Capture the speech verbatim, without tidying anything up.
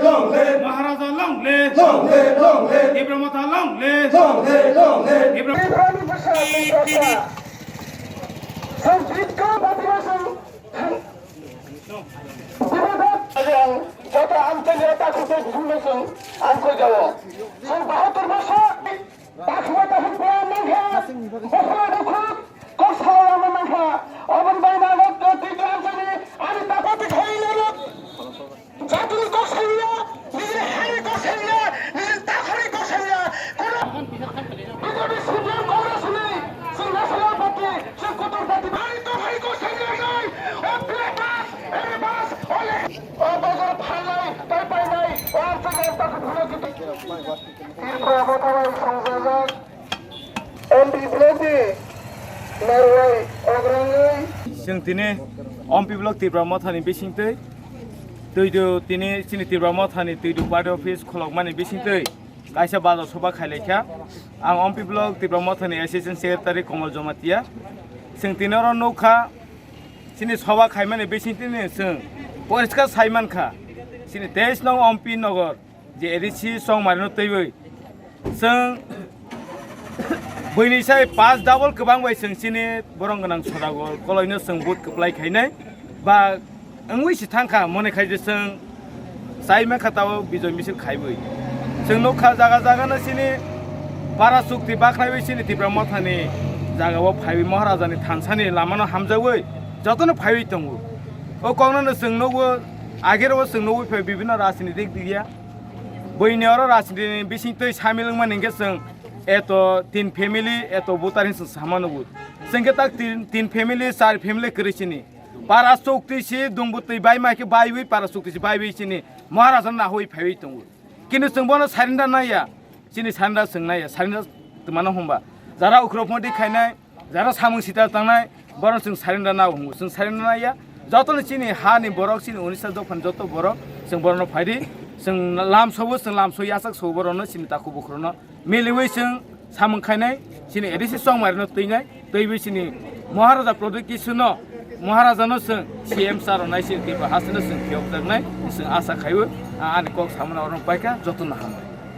Long live! Maharaja long live! Long live, long live! Tipra Motha long live! Long live, long live! Tipra Tiprani bwsa Tiprasa. Chwng jikka batira chwng. Joto amchaini takhuk tei bukhukno chwng amkoi jao. Chwng bahatur bwsa. Takhuk takhuk pura mankha. Bukhuk bukhuk kok salai rwma mankha. Oboni bai nang twi twi amchaini ani takhuk twi khai nang. Jatoni kok saliya, nijini hani kok saliya, nijini takhorni kok saliya. Kono B J P, C P M, Congress hwnwi chwng National Party, chwng Kutur Party, ani takhorni kok saliya nai. O pure bas, ere bas, o le-, o bazar phalnai, tai painai, o amchaini takhuk phano kitu. Tripura Motha bai songjajak. Ompi block ni narwai ograngwi. Chwng tini Ompi block Tipra Mothani bisingtwi twidu tini chini Tipra Mothani twidu party office khulokmani bisingtwi kaisa bazar soba khailaikha. Ang Ompi block Tipra Mothani assistant secretary Komol Jamatia. Chwng tini oro nukha chini soba khaimani bisingtwini chwng poriskar saimankha chini teis nong Ompi nogor. Je A D C Chongmarino twiwi chwng buini sai pas double kwbang bai chwng chini borong gwnang Sodagol koloino chwng vote kwplai khainai ba wngwi se thangkha, mone khai je chwng chai mankha tabo bijoy misil khaiwi. Chwng nukha jaga jagano chini para chukti bakhaiwi chini Tipra Mothani jagao phaiwi Maharajani thansani lamano hamjagwi jotono phaiwi tongo. O koknono chwng nukgo, agero chwng nukgwi phai bibhinno rajnitik diya. Buini oro rajniti ni bising twi samil wngmani hwnkhe chwng eto tin family, eto voter hinwi chwng sama nugo. Chwng khe tak tin, tin family, char family kwrwi sini. Para chukti si dungbo twi bai ma khe baiwi para chukti si baiwi sini. Maharaja no nahui phaiwi tongo. Kintu chwng bono surrender naiya. Chini surrender chwng naiya. Surrender twmano hwnba jara ukhro phondi khainai, jara samung sita tangnai, borok chwng surrender nao hwngo. Chwng surrender naiya. Jotono chini hani borok, chini Odisha dophani joto borok, chwng borokno phaidi. Chwng lamsobo, chwng lamso yachak sobo borokno, chini takhuk bukhurokno. Miliwi chwng samung khainai, chini A D C Chongmarino twinai, twiwi chini Maharaja Pradyut Kishono, Maharajano chwng C M sa rwnai, chini Tripura hasteno chwng phiyokjaknai, chwng asa khaiwi, a-, ani kok samano oro paikha, jotono hambai.